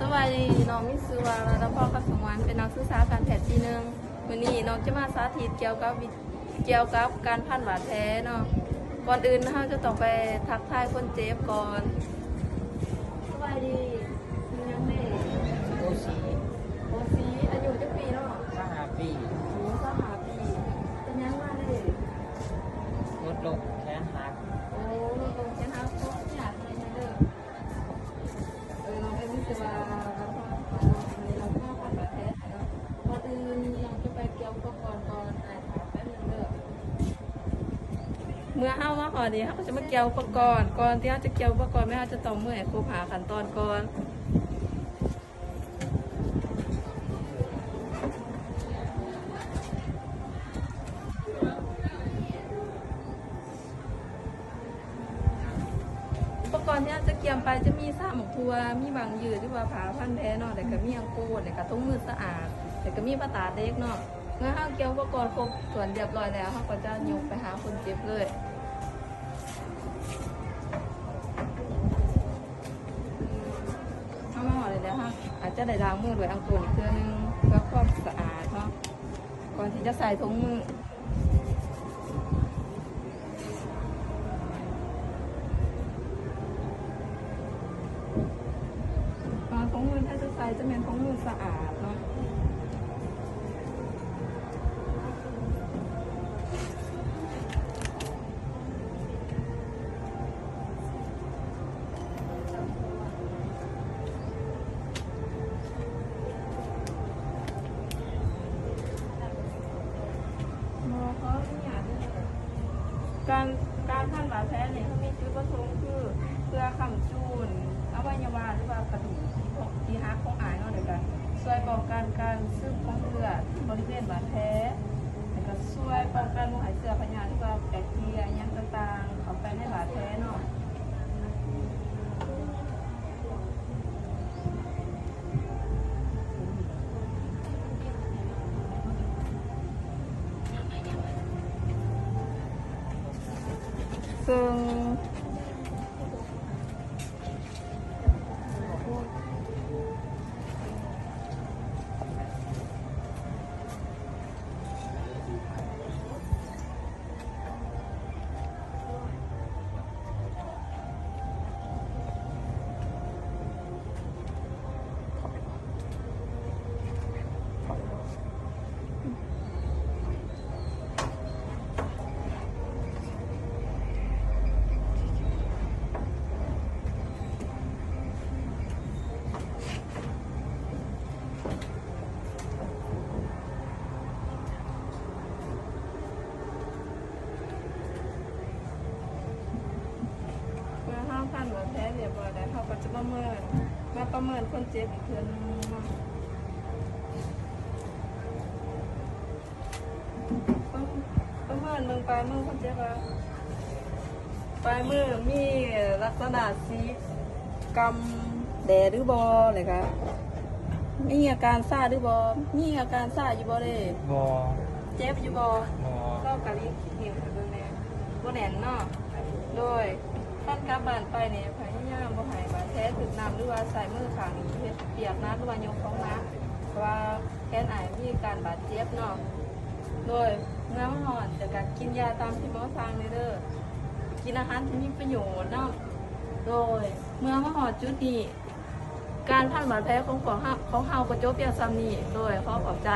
ສະບາຍດີ, ນ້ອງມີຊື່ວ່າ ລາດາພອນ ຄຳສະຫງວນ ເປັນນັກສຶກສາການແພດປີໜຶ່ງ. ມື້ນີ້ນ້ອງຈະມາສາທິດກ່ຽວກັບວິ ກ່ຽວກັບການພັນບາດແຜເນາະ. ກ່ອນອື່ນເຮົາຈະຕ້ອງໄປທັກທາຍຄົນເຈັບກ່ອນ. ສະບາຍດີ, ຊື່ຫຍັງແດ່? ໂອຊີ. ໂອຊີ, ອາຍຸຈັກປີເນາະ? ຊາວຫ້າປີ. ໂອ້ ຊາວຫ້າປີ. ເປັນຫຍັງມາແດ່? ລົດລົ້ມແຂນຫັກ. ໂອ້ ລົດລົ້ມແຂນຫັກ, ຂໍອະນຸຍາດເດີ. ເອີ ນ້ອງເອັມມີຊື່ວ່າ ລາດາພອນ ຄຳສະຫງວນ ເນາະ. ມື້ນີ້ນ້ອງຈະມາພັນບາດແຜໃຫ້ເນາະ. ກ່ອນອື່ນນ້ອງຈະໄປກ່ຽວອຸປະກອນກ່ອນ, ອ້າຍຖ້າແປັບໜຶ່ງເດີ. ເມື່ອເຮົາມາຮອດນີ້ ເຮົາກໍຈະມາກ່ຽວອຸປະກອນ. ກ່ອນທີ່ເຮົາຈະກ່ຽວອຸປະກອນ ແມ່ນເຮົາຈະຕ້ອງເມື່ອຍໃຫ້ຄົບຫ້າຂັ້ນຕອນກ່ອນ. ອຸປະກອນທີ່ເຮົາຈະກຽມໄປຈະມີຊາໝາກຖົ່ວ, ມີບັ້ງຢືດ ຫຼືວ່າຜ້າພັນແຜເນາະ, ແລ້ວກໍມີອັງໂກດ, ແລ້ວກໍຖົງມືສະອາດ, ແລ້ວກໍມີຜ້າຕາດເດັກເນາະ. ເມື່ອເຮົາກ່ຽວອຸປະກອນຄົບຖ້ວນຮຽບຮ້ອຍແລ້ວ, ເຮົາກໍຈະຍົກໄປຫາຄົນເຈັບເລີຍ. ເຮົາມາຮອດແລ້ວ ເຮົາອາດຈະໄດ້ລ້າງມືດ້ວຍອັງໂກດອີກເທື່ອໜຶ່ງ ເພື່ອຄວາມສະອາດເນາະ ກ່ອນທີ່ຈະໃສ່ຖົງມື. ອ່າ ຖົງມືທີ່ຈະໃສ່ຈະແມ່ນຖົງມືສະອາດເນາະ. ການ ການພັນບາດແຜນີ້ ເຮົາມີຈຸດປະສົງຄືເພື່ອຄ້ຳຈູນອະໄວຍະວະ ຫຼືວ່າກະດູກທີ່ຫົກ ທີ່ຫັກຂອງອ້າຍເນາະ, ແລ້ວກະຊ່ວຍປ້ອງກັນການຊຶມຂອງເລືອດທີ່ບໍລິເວນບາດແຜ, ແລ້ວກະຊ່ວຍປ້ອງກັນບໍ່ໃຫ້ເຊື້ອພະຍາດ ຫຼືວ່າແບັກທີເຣຍຫຍັງຕ່າງໆ ເຂົ້າໄປໃນບາດແຜເນາະ. ເຊິ່ງ ເມື່ອເຮົາພັນບາດແຜຮຽບຮ້ອຍແລ້ວ ເຮົາກໍຈະປະເມີນ ມາປະເມີນຄົນເຈັບອີກເທື່ອໜຶ່ງເນາະ. ປະ ປະເມີນເບິ່ງປາຍມືຄົນເຈັບວ່າ ປາຍມືມີລັກສະນະສີກຳແດ່ຫຼືບໍ່ ແລ້ວກະມີອາການຊາຫຼືບໍ່? ມີອາການຊາຢູ່ບໍ່ເດ? ບໍ່. ເຈັບຢູ່ບໍ່? ບໍ່. ລອງກະລິກ ເຮັດໃຫ້ເບິ່ງແດ່. ບໍ່ແໜ້ນເນາະ. ໂດຍ ຕອນກັບບ້ານໄປນີ້ ພະຍາຍາມບໍ່ໃຫ້ບາດແຜຖືກນ້ຳ ຫຼືວ່າໃຊ້ມືຂ້າງນີ້ເຮັດວຽກໜັກ ຫຼືວ່າຍົກຂອງໜັກ ເພາະວ່າແຂນອ້າຍມີການບາດເຈັບເນາະ. ໂດຍ ເມື່ອມາຮອດ ແລ້ວກະກິນຢາຕາມທີ່ໝໍສັ່ງແດ່ເດີ. ກິນອາຫານທີ່ມີປະໂຫຍດນຳ. ໂດຍ ເມື່ອມາຮອດຈຸດນີ້ ການພັນບາດແຜຂອງພວກເຮົາ ຂອງເຮົາກໍຈົບພຽງສ່ຳນີ້. ໂດຍ ຂໍຂອບໃຈ.